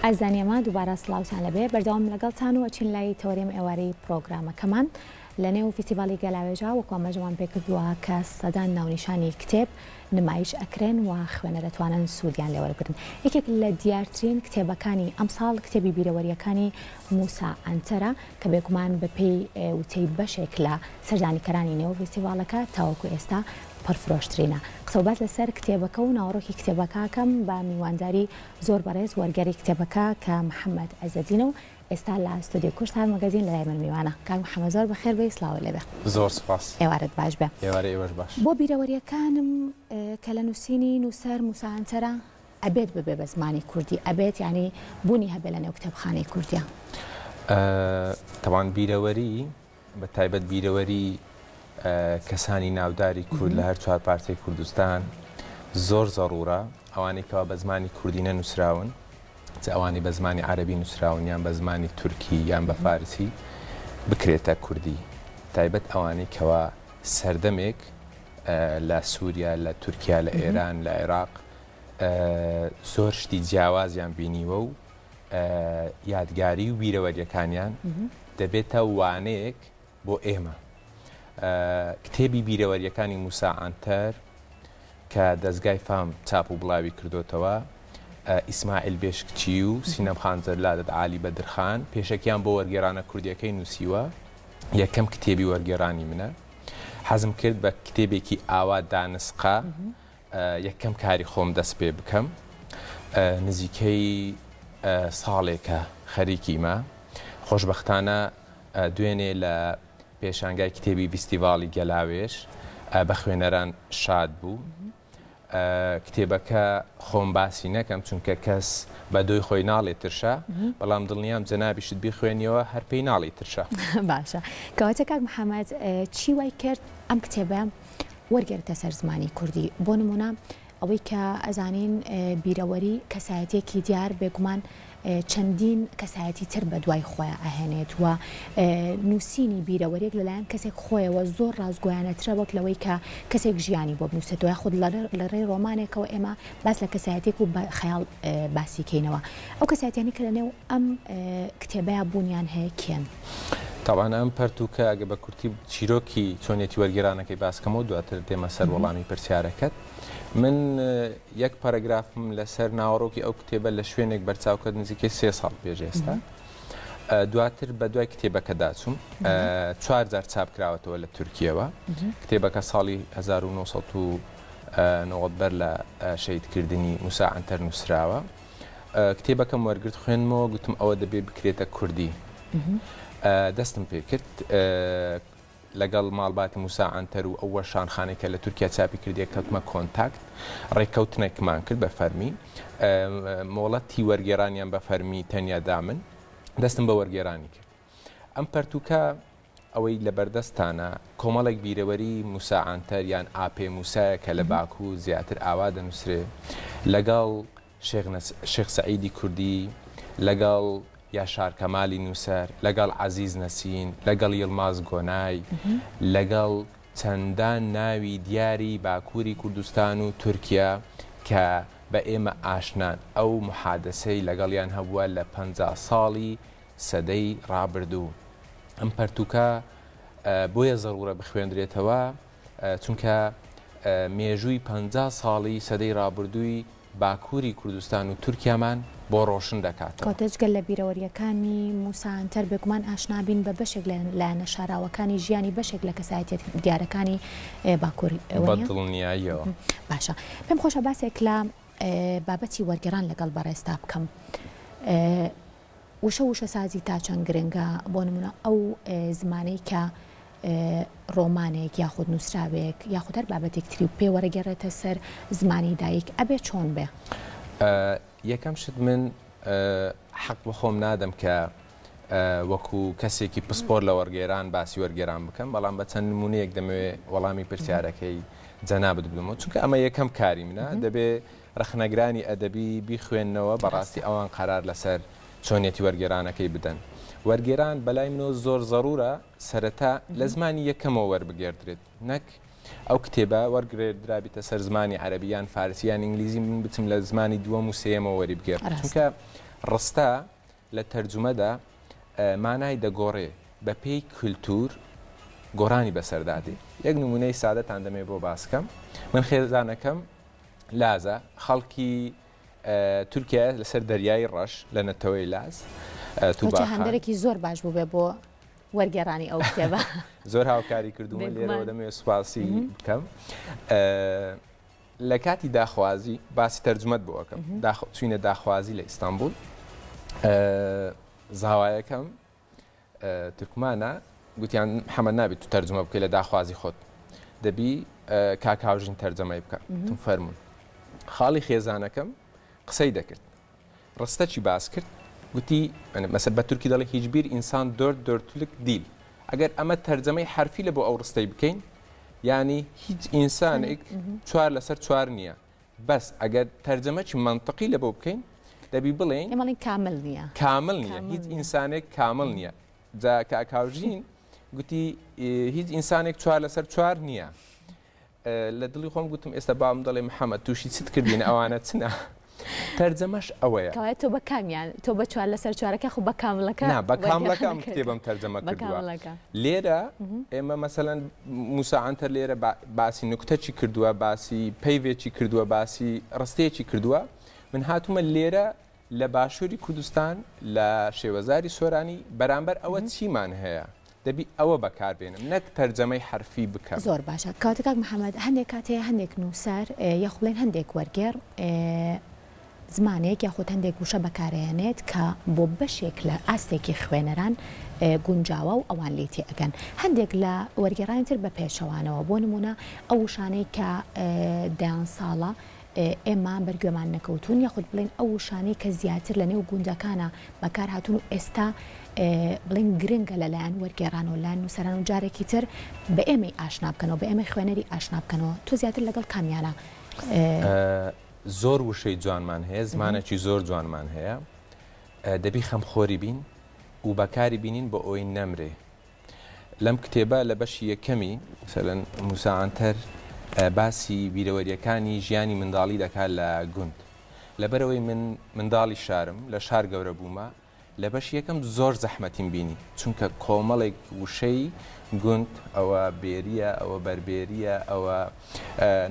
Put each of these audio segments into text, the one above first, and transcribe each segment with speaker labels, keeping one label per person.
Speaker 1: ئازیزانی ئێمە دووبارە سڵاوتان لەبێ بەردەوام لەگەڵتان و ئەچین لای تەوەرێم ئێوارەی پرۆگرامەکەمان لە نێو فیستیڤاڵی گەلاوێژا وەکو ئاماژەمان پێکردووە کە سەدان ناونیشانی کتێب نمایش ئەکرێن و خوێنەر ئەتوانن سوودیان لێ وەربگرن. یەکێک لە دیارترین کتێبەکانی ئەمساڵ کتێبی بیرەوەرییەکانی موسا عەنتەرە کە بێگومان بەپێی وتەی بەشێک لە سەردانیکەرانی نێو ڤیستیڤاڵەکە تاوەکو ئێستا پڕفرۆشترینە. قسەوباس لەسەر کتێبەکە و ناوەڕۆکی کتێبەکە ئەکەم بە میوانداری زۆر بەڕێز وەرگێڕی کتێبەکە کە محەمەد عزەدینە و ئێستا لە ستۆدیۆی کوردسات مەگەزین لەلای من میوانە. کاک محەمەد زۆر بەخێر بێی سڵاوت لێ بێ.
Speaker 2: زۆر سوپاس.
Speaker 1: ئێوارەت باش بێ.
Speaker 2: ئێوارەی ئێوەش باش.
Speaker 1: بۆ بیرەوەرییەکانم کە لە نووسینی نووسەر موسا عەنتەرە ئەبێت ببێ بە زمانی کوردی ئەبێت یانی بوونی هەبێ لە نێو کتێبخانەی کوردیا.
Speaker 2: تەبعەن بیرەوەری بە تایبەت بیرەوەری کەسانی ناوداری کورد لە هەر چوار پارچەی کوردستان زۆر زەڕوورە ئەوانەی کەوا بە زمانی کوردی نەنووسراون چ ئەوانەی بە زمانی عەرەبی نووسراون یان بە زمانی تورکی یان بە فارسی بکرێتە کوردی تایبەت ئەوانەی کەوا سەردەمێک لە سووریا لە تورکیا لە ئێران لە عێراق زۆر شتی جیاوازیان بینیوە و یادگاری و بیرەوەریەکانیان دەبێتە وانەیەک بۆ ئێمە. کتێبی بیرەوەریەکانی موسا عەنتەر کە دەزگای فام چاپ و بڵاوی کردۆتەوە، ئیسماعیل بێشکچی و سینەم خان جەلادەت عالی بەدرخان پێشەکیان بۆ وەرگێڕانە کوردیەکەی نووسیوە، یەکەم کتێبی وەرگێڕانی منە. حەزم کرد بە کتێبێکی ئاوا دانسقە یەکەم کاری خۆم دەست پێ بکەم نزیکەی ساڵێکە خەریکیمە خۆشبەختانە دوێنێ لە پێشانگای کتێبی ڤیستیڤاڵی گەلاوێژ بە خوێنەران شاد بوو کتێبەکە خۆم باسی نەکەم چونکە کەس بە دۆی خۆی ناڵێ ترشە بەڵام دڵنیام جەنابیشت بیخوێنیەوە هەر پێی ناڵی ترشە.
Speaker 1: باشە کەواتە کاک محەمەد چی وای کرد ئەم کتێبە وەرگێرتە سەر زمانی کوردی بۆ نمونە ئەوەی کە ئەزانین بیرەوەری کەسایەتیەکی دیار بێگومان چەندین کەسایەتی تر بە دوای خۆیان ئەهێنێت و نووسینی بیرەوەریەک لەلایەن کەسێک خۆیەوە زۆر ڕاستگۆیانەترە وەک لەوەی کە کەسێک ژیانی بۆ بنووسێتەوە یاخود لە ڕێی ڕۆمانێکەوە ئێمە باس لە کەسایەتێک و بە خەیاڵ باسی کەینەوە ئەو کەسایەتیانی کە لەنێو ئەم کتێبەیا بوونیان هەیە کێن؟
Speaker 2: تەبعەن ئەم پەرتووکە ئەگەر بە کورتی چیرۆکی چۆنیەتی وەرگێرانەکەی باس کەمەوە دواتر دێمە سەر وەڵامی پرسیارەکەت. من یەک پەرەگرافم لەسەر ناوەڕۆکی ئەو کتێبە لە شوێنێک بەرچاو کەوت نزیکەی سێ ساڵ پێش ئێستا. دواتر بە دوای کتێبەکەدا چووم. چوار جار چاپ کراوەتەوە لە تورکیەوە. کتێبەکە ساڵی 1990 بەر لە شەهیدکردنی موسا عەنتەر نووسراوە. کتێبەکەم وەرگرت خوێندمەوە گوتم ئەوە دەبێ بکرێتە کوردی دەستم پێ کرد لەگەڵ ماڵباتی موسا عەنتەر و ئەو وەشانخانەی کە لە تورکیا چاپی کردیە کەوتمە کۆنتاکت ڕێککەوتنێکمان کرد بە فەرمی مۆڵەتی وەرگێرانیان بە فەرمی تەنیا دامن دەستم بە وەرگێرانی کرد ئەم پەرتوکە ئەوەی لەبەردەستتانە کۆمەڵێک بیرەوەری موسا عەنتەر یان ئاپێ موسایە کە لە باکوور زیاتر ئاوا دەنووسرێ لەگەڵ شێخ سەعیدی کوردی، لەگەڵ یاشار کەمالی نووسەر، لەگەڵ عەزیز نەسین، لەگەڵ یڵماز گۆنای، لەگەڵ چەندان ناوی دیاری باکووری کوردستان و تورکیا کە بە ئێمە ئاشنان ئەو موحادەسەی لەگەڵیان هەبووە لە 50 ساڵی سەدەی ڕابردوو. ئەم پەرتووکە بۆیە زەروورە بخوێندرێتەوە چونکە مێژووی 50 ساڵی سەدەی ڕابردووی باکووری کوردستان و تورکیامان بۆ ڕۆشن دەکاتەوە.
Speaker 1: کەواتە جگە لە بیرەوەرییەکانی موسا عەنتەر بێگومان ئاشنا بین بە بەشێک لە لایەنە شاراوەکانی ژیانی بەشێک لە کەسایەتیە دیارەکانی باکوور،
Speaker 2: وەنیە؟ بە دڵنیاییەوە.
Speaker 1: باشە پێم خۆشە باسێک لە بابەتی وەرگێڕان لەگەڵ بەڕێزتا بکەم. وشە و وشەسازی تا چەند گرنگە؟ بۆ نموونە ئەو زمانەی کە ڕۆمانێک یاخود نووسراوێک یاخود هەر بابەتێک تری پێ وەرەگێڕێتە سەر زمانی دایک ئەبێ چۆن بێ؟
Speaker 2: یەکەم شت من حەق بە خۆم نادەم کە وەکو کەسێکی پسپۆر لە وەرگێران باسی وەرگێران بکەم بەڵام بە چەند نمونەیەک دەمەوێ وەڵامی پرسیارەکەی جەنابت بدەمەوە چونکە ئەمە یەکەم کاری منە دەبێ ڕەخنەگرانی ئەدەبی بیخوێننەوە، بەڕاستی ئەوان قەرار لەسەر چۆنیەتی وەرگێرانەکەی بدەن. وەرگێران بەلای منەوە زۆر زەروورە سەرەتا لە زمانی یەکەمەوە وەربگێردرێت، نەک ئەو کتێبە وەرگێردرابیتە سەر زمانی عەرەبی یان فارسی یان ئینگلیزی من بچم لە زمانی دووەم و سێیەمەوە وەریبگێڕم. چونکە. ڕستە لە تەرجومەدا مانای دەگۆڕێ بە پێی کولتوور گۆڕانی بەسەردا دێ. یەک نموونەی سادەتان دەمەوێ بۆ باس کەم. من خێزانەکەم لازە، خەڵکی تورکیایە لەسەر دەریای ڕەش لە نەتەوەی لاز.
Speaker 1: توبا خان. هاندەرێکی زۆر باش بووبێ بۆ وەرگێڕانی ئەو کتێبە.
Speaker 2: زۆر هاوکاری کردوومە لێرەوە دەمەوێ سوپاسی بکەم. لە کاتی داخوازی باسی تەرجومەت بۆ ئەکەم چوینە داخوازی لە ئیستانبول زاوایەکەم تورکمانە گوتیان محەممەد نابێت تو تەرجمە بکەی لە داخوازی خۆت دەبی کاک هاوژین تەرجەمەی بکە تم فەرمونون خاڵی خێزانەکەم قسەی دەکرد ڕستەکی باس کرد گوتی مەسە بە تورکی دەڵێ hiçbir insan dört dörtlük değil ئەگەر ئەمە تەرجەمەی حرفی لە بۆ ئەو ڕستەی بکەین یانی هیچ ئینسانێک چوار لەسەر چوار نییە بەس ئەگەر تەرجەمەکی مەنتقی لە بۆ بکەین دەبی بڵێین
Speaker 1: ئێمەڵین کامل نییە
Speaker 2: کامل نییە هیچ ئینسانێک کامل نییە جا کاک هاوژین گوتی هیچ ئینسانێک چوار لەسەر چوار نییە لە دڵی خۆم گوتم ئێستا باوم دەڵێ محەممەد تووشی چت کردین ئەوانە چنە؟ تەرجەمەش ئەوەیە.
Speaker 1: کەوایە تۆ بە کامیان تۆ بە چوار لەسەر چوارەکە خو بە کامڵەکە
Speaker 2: نا بە کامڵەکە ئەم کتێبەم تەرجەمە کردووە لێرە ئێمە مەسەلەن موسا عەنتەر لێرە باسی نوکتەکی کردووە باسی پەیڤێکی کردووە باسی ڕستەیەکی کردووە من هاتوومە لێرە لە باشووری کوردستان لە شێوەزاری سۆرانی بەرامبەر ئەوە چیمان هەیە؟ دەبی ئەوە بەکار بێنم نەک تەرجەمەی حەرفی بکەم.
Speaker 1: زۆر باشە کەواتە کاک محەمەد هەندێک کات هەیە هەندێک نووسەر یاخود بڵێین هەندێک وەرگێڕ زمانێک یاخود هەندێک وشە بەکارئەهێنێت کە بۆ بەشێک لە ئاستێکی خوێنەران گونجاوە و ئەوان لێی تێئەگەن هەندێک لە وەرگێڕانی تر بە پێچەوانەوە بۆ نموونە ئەو وشانەی کە دەیان ساڵە ئێمە بەر گوێمان نەکەوتوون یاخود بڵێین ئەو وشانەی کە زیاتر لە نێو گوندەکانا بەکار هاتوون و ئێستا بڵێین گرنگە لە لایەن وەرگێڕانەوە لایەن نووسەران و جارێکی تر بە ئێمەی ئاشنا بکەنەوە بە ئێمەی خوێنەری ئاشنا بکەنەوە تۆ زیاتر لەگەڵ کامیانە
Speaker 2: زۆر وشەی جوانمان هەیە زمانێکی زۆر جوانمان هەیە دەبی خەمخۆری بین و بەکاری بینین بۆ ئەوەی نەمرێ لەم کتێبە لە بەشی یەکەمی، مەسەلەن موسا عەنتەر باسی بیرەوەرییەکانی ژیانی منداڵی دەکات لە گوند. لەبەرئەوەی من منداڵی شارم، لە شار گەورە بوومە، لە بەشی یەکەم زۆر زەحمەتیم بینی، چونکە کۆمەڵێک وشەی گوند، ئەوە بێرییە، ئەوە بەربێرییە، ئەوە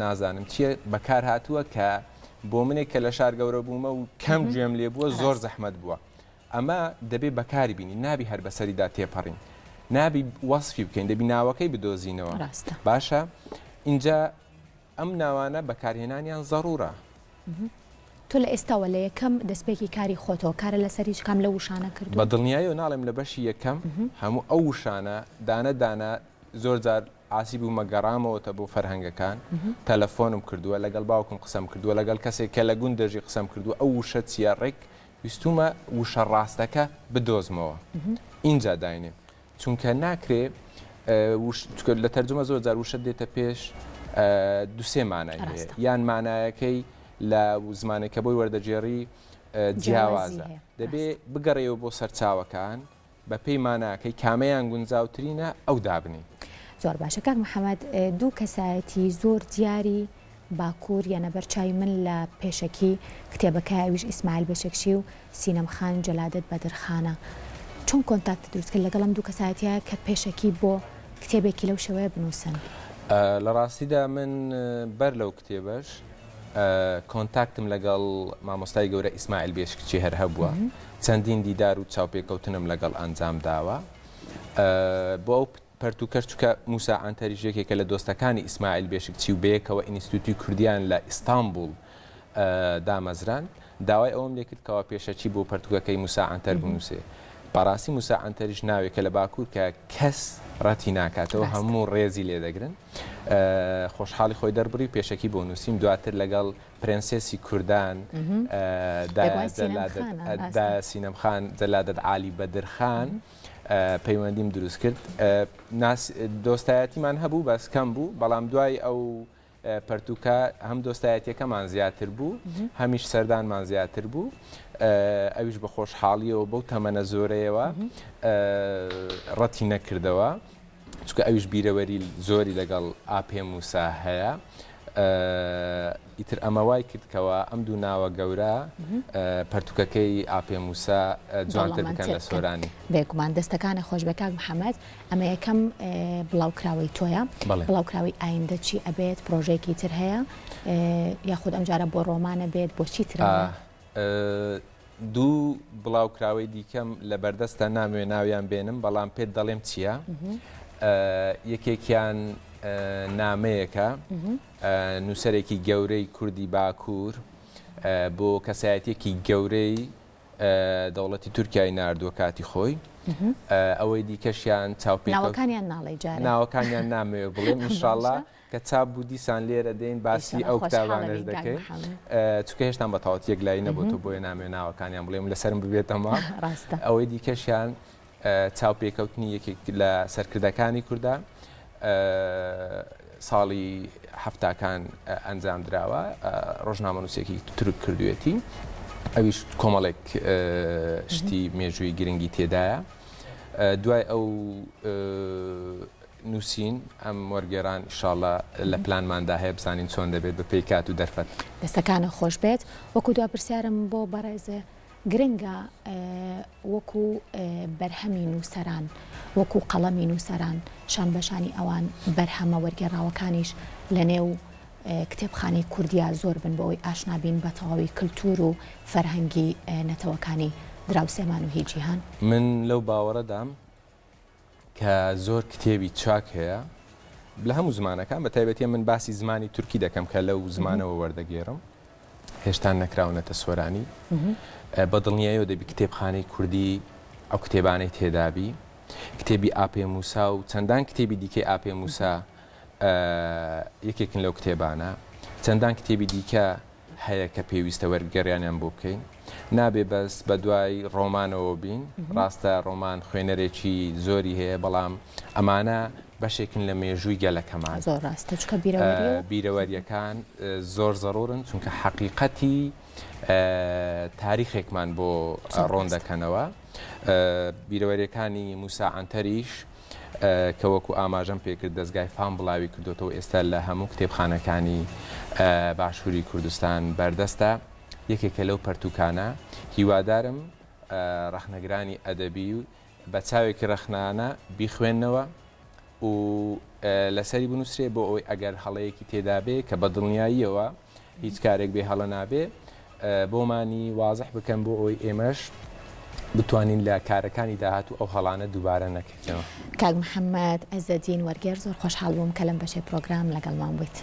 Speaker 2: نازانم چییە، بەکار هاتووە کە بۆ منێک کە لە شار گەورە بوومە و کەم گوێم لێ بووە، زۆر زەحمەت بووە. ئەمە دەبێ بەکاری بینین نابی هەر بەسەریدا تێپەڕین نابی وەسفی بکەین دەبی ناوەکەی بدۆزینەوە
Speaker 1: ڕاستە.
Speaker 2: باشە ئینجا ئەم ناوانە بەکارهێنانیان زەڕوورە.
Speaker 1: تۆ لە ئێستاوە لە یەکەم دەستپێکی کاری خۆتەوە کارە لەسەر هیچ کام لەو وشانە کردووە؟
Speaker 2: بە دڵنیاییەوە ناڵێم لە بەشی یەکەم هەموو ئەو وشانە دانە دانە زۆر جار عاسی بوومە گەڕامەوەتە بۆ فەرهەنگەکان تەلەفۆنم کردووە لەگەڵ باوکم قسەم کردووە لەگەڵ کەسێک کە لە گوند دەژی قسەم کردووە ئەو وشە چییە ڕێک ویستوومە وشە ڕاستەکە بدۆزمەوە ئینجا داینێم چونکە ناکرێ چونکە لە تەرجومە زۆر جار وشە دێتە پێش دوسێ مانای هەیە یان مانایەکەی لە زمانێک کە بۆی وەردەگێڕی جیاوازە دەبێ بگەڕێەوە بۆ سەرچاوەکان بە پێی ماناکەی کامەیان گونجاوترینە ئەو دابنێین.
Speaker 1: زۆر باشە کاک محمد دوو کەسایەتی زۆر دیاری باکوور یەنە بەر چاوی من لە پێشەکی کتێبەکە ئەویش ئیسماعیل بێشکچی و سینەم خان جەلادەت بەدرخانە چۆن کۆنتاکتت دروست کرد لەگەڵ ئەم دوو کەسایەتیە کە پێشەکی بۆ کتێبێکی لەو شێوەیە بنووسن؟
Speaker 2: لە ڕاستیدا من بەر لەو کتێبەش کۆنتاکتم لەگەڵ مامۆستای گەورە ئیسماعیل بێشکچی هەر هەبووە، چەندین دیدار و چاوپێکەوتنم لەگەڵ ئەنجام داوە. بۆ ئەو پەرتووکەش چونکە موسا عەنتەریش یەکێکە لە دۆستەکانی ئیسماعیل بێشکچی و بەیەکەوە ئینستیتوتی کوردیان لە ئیستانبوڵ دامەزراند، داوای ئەوەم لێ کرد کەوا پێشەکی بۆ پەرتووکەکەی موسا عەنتەر بنووسێ. بەڕاستی موسا عەنتەریش ناوێکە لە باکوور کە کەس ڕەتی ناکاتەوە، هەموو ڕێزی لێ دەگرن. خۆشحاڵی خۆی دەربڕی و پێشەکی بۆ نووسیم، دواتر لەگەڵ پرێنسێسی کوردان دایە سینەم خان جەلادەت عالی بەدرخان پەیوەندیم دروست کرد. دۆستایەتیمان هەبوو بەس کەم بوو، بەڵام دوای ئەو پەرتووکە هەم دۆستایەتیەکەمان زیاتر بوو هەمیش سەردانمان زیاتر بوو ئەویش بە خۆشحاڵیەوە بەو تەمەنە زۆرەیەوە ڕەتی نەکردەوە. چونکە ئەویش بیرەوەری زۆری لەگەڵ ئاپێ موسا هەیە. ئیتر ئەمە وای کرد کەوا ئەم دوو ناوە گەورە پەرتوکەکەی ئاپێ موسا جوانتر بکەن لە سۆرانی.
Speaker 1: بێگومان دەستەکانت خۆش بێ کاک محەمەد ئەمە یەکەم بڵاوکراوەی تۆیە بڵاوکراوەی ئایندە چی ئەبێت پرۆژەیەکی تر هەیە یاخود ئەمجارە بۆ ڕۆمانە بێت بۆ چی ترە؟
Speaker 2: دوو بڵاوکراوەی دیکەم لە بەردەستە نامەوێ ناویان بێنم بەڵام پێت دەڵێم چییە یەکێکیان نامەیەکە نووسەرێکی گەورەی کوردی باکوور بۆ کەسایەتێکی گەورەی دەوڵەتی تورکای ناردووە کاتی خۆی ئەوەی دیکەشیان
Speaker 1: چاوپێکەوتنیان ناڵێ
Speaker 2: ناوەکانیان نامەوێ بڵێم ئینشاڵڵا کە چاپ بوو دیسان لێرە دێین باسی ئەو کتابانەش دەکەین چونکە هێشتان بە تەواوەتی یەکلایی نەبۆتەوە بۆیە نامەوێ ناوەکانیان بڵێم لەسەرم ببێتەوە ئەوەی دیکەشیان چاوپێکەوتنی یەکێک لە سەرکردەکانی کوردە ساڵی هەفتاکان ئەنجام دراوە ڕۆژنامەنووسێکی تورک کردوێتی ئەویش کۆمەڵێک شتی مێژووی گرنگی تێدایە دوای ئەو نووسین ئەم وەرگێران ئیشاڵا لە پلانماندا هەیە بزانین چۆن دەبێت بە پێی کات و دەرفەت.
Speaker 1: دەستەکانت خۆش بێت. وەکو دوا پرسیارم بۆ بەڕێز گرنگە وەکو بەرهەمی نووسەران وەکو قەڵەمی نووسەران شان بەشانی ئەوان بەرهەمە وەرگێڕاوەکانیش لە نێو کتێبخانەی کوردیا زۆر بن بۆ ئەوەی ئاشنا بین بە تەواوی کلتور و فەرهەنگی نەتەوەکانی دراوسێمان و هی جیهان.
Speaker 2: من لەو باوەڕەدام کە زۆر کتێبی چاک هەیە لە هەموو زمانەکان بە تایبەتی من باسی زمانی تورکی دەکەم کە لەو زمانەوە وەردەگێڕم هێشتا نەکراونەتە سۆرانی بە دڵنیایەوە دەبی کتێبخانەی کوردی ئەو کتێبانەی تێدابی کتێبی ئاپێ موسا و چەندان کتێبی دیکەی ئاپێ موسا یەکێکن لەو کتێبانە چەندان کتێبی دیکە هەیە کە پێویستە وەرگێڕیانیان بۆ بکەین. نابێ بەس بە دوای ڕۆمانەوە بین، ڕاستە ڕۆمان خوێنەرێکی زۆری هەیە، بەڵام ئەمانە بەشێکن لە مێژووی گەلەکەمان.
Speaker 1: زۆر ڕاستە، چونکە بیرەوەری و.
Speaker 2: بیرەوەرییەکان زۆر زەروورن، چونکە حەقیقەتی تاریخێکمان بۆ ڕۆن دەکەنەوە. بیرەوەرییەکانی موسا عەنتەریش کە وەکو ئاماژەم پێکرد دەزگای فام بڵاوی کردۆتەوە ئێستا لە هەموو کتێبخانەکانی باشووری کوردستان بەردەستە یەکێکە لەو پەرتووکانە هیوادارم ڕەخنەگرانی ئەدەبی و بە چاوێکی ڕەخنانە بیخوێننەوە و لەسەری بنووسرێ بۆ ئەوەی ئەگەر هەڵەیەکی تێدابێ کە بە دڵنیاییەوە هیچ کارێک بێ هەڵە نابێ بۆمانی وازح بکەن بۆ ئەوەی ئێمەش بتوانین لە کارەکانی داهاتوو ئەو هەڵانە دووبارە نەکەینەوە.
Speaker 1: کاک محەممەد عزەدین وەرگێڕ زۆر خۆشحاڵ بووم کە لەم بەشەی پرۆگرام لەگەڵمان بوویت.